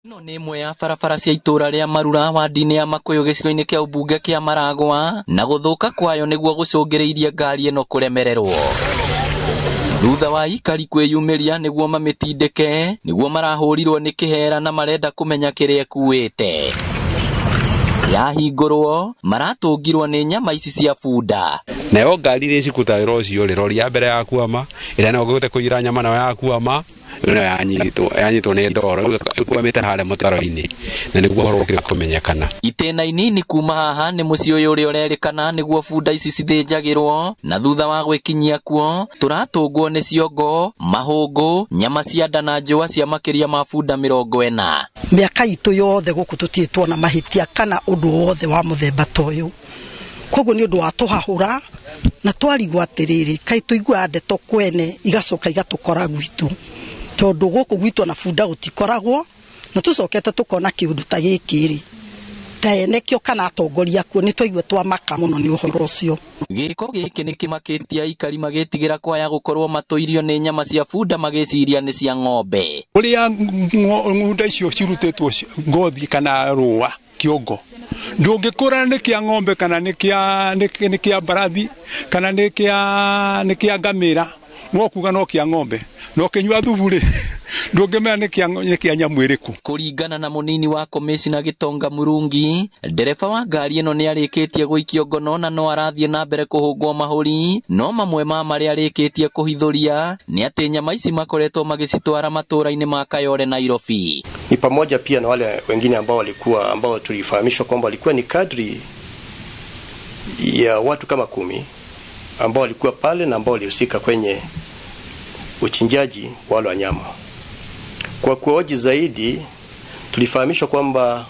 Ĩno nĩ ĩmwe ya barabara cia itũũra rĩa Marura wadi-inĩ ya Makuyu gĩcigo-inĩ kĩa ũmbunge kĩa Maragwa na gũthũka kwayo nĩguo gũcũngĩrĩirie ngari ĩno kũremererwo. Thutha wa aikari kwĩyumĩria nĩguo mamĩtindĩke nĩguo marahũrirwo nĩ kĩhera na marenda kũmenya kĩrĩa ĩkuĩte. Yahingũrwo maratũngirwo nĩ nyama ici cia bunda. Nayo ngari iria cikutaga wĩra ũcio rĩ, rori ya mbere yakwama, ĩrĩa nayo ũngĩhota kũiyĩra nyama nayo yakwama, ĩno yanyitwo nĩ ndoro rĩu ĩkwamĩte harĩa mũtaro-inĩ na nĩguo ũhoro ũkĩrĩ kũmenyekana. Itĩna inini kuma haha nĩ mũciĩ ũyũ ũrĩa ũrerĩkana nĩguo bunda ici cithĩnjagĩrwo na thutha wa gwĩkinyia kuo tũratũngwo nĩ ciongo, mahũngũ, nyama cia nda na njũa cia makĩria ma bunda 40. Mĩaka itũ yothe gũkũ tũtirĩ tuona mahĩtia kana ũndũ wothe wa mũthemba ta ũyũ. Koguo nĩ ũndũ wa tũhahũra na twarigwo atĩrĩrĩ, kaĩ tũiguaga ndeto kwene igacoka igatũkora gwitũ, tondũ gũkũ gwitũ ona bunda gũtikoragwo, na tũcokete tũkona kĩũndũ ta gĩkĩ rĩ, ta ene kĩo kana atongoria kuo nĩ twaigua twamaka mũno nĩ ũhoro ũcio. Gĩko gĩkĩ nĩ kĩmakĩtie aikari magĩtigĩra kwaya gũkorwo matũirio nĩ nyama cia bunda magĩciria nĩ cia ng'ombe. Ũrĩa ng'unda icio cirutĩtwo ngothi kana rũa kĩongo ndũngĩkũrana nĩ kĩa ng'ombe kana nĩ kĩa mbarathi kana nĩ kĩa ngamĩra, no kuga no kĩa ng'ombe, no kĩnyua thubu rĩ ndũngĩmenya nĩ kĩa nyamũ ĩrĩkũ. Kũringana na mũnini wa komĩcina Gĩtonga Mũrungi, ndereba wa ngari ĩno nĩ arĩkĩtie gũikio ngono na no arathiĩ na mbere kũhũngwo mahũri, no mamwe ma marĩa arĩkĩtie kũhithũria nĩ atĩ nyama ici makoretwo magĩcitwara matũũra-inĩ ma Kayole Nairobi. Ni pamoja pia na wale wengine ambao walikuwa ambao tulifahamishwa kwamba walikuwa ni kadri ya watu kama 10 ambao walikuwa pale na ambao walihusika kwenye uchinjaji wa wale wanyama. Kwa kuoji zaidi tulifahamishwa kwamba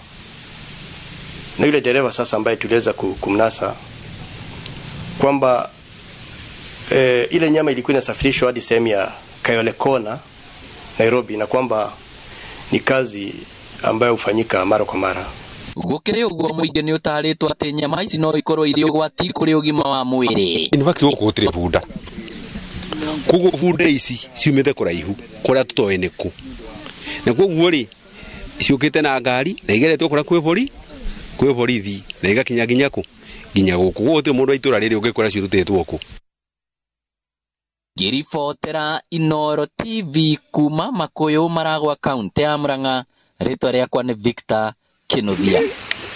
na yule dereva sasa ambaye tuliweza kumnasa kwamba ile nyama ilikuwa inasafirishwa hadi sehemu ya Kayole Kona Nairobi, na kwamba ni kazi ambayo hufanyika mara kwa mara. Gũkĩrĩ ũguo mũingĩ nĩ ũtarĩtwo atĩ nyama ici no ikorwo irĩ ũgwati kũrĩ ũgima wa mwĩrĩ. In fact gũkũ gũtirĩ bunda, koguo bunda ici ciumĩte kũraihu kũrĩa tũtoĩ nĩ kũ, na koguo rĩ ciũkĩte na ngari na igeretwo kũrĩa kwĩ borithi na igakinya nginya kũ nginya gũkũ. Koguo gũtirĩ mũndũ wa itũũra rĩrĩ ũngĩkora cirutĩtwo kũ. Ngĩribotera Inooro TV kuma Makuyu Maragwa kaunti ya Murang'a, rĩtwa rĩakwa nĩ Victor Kinuthia.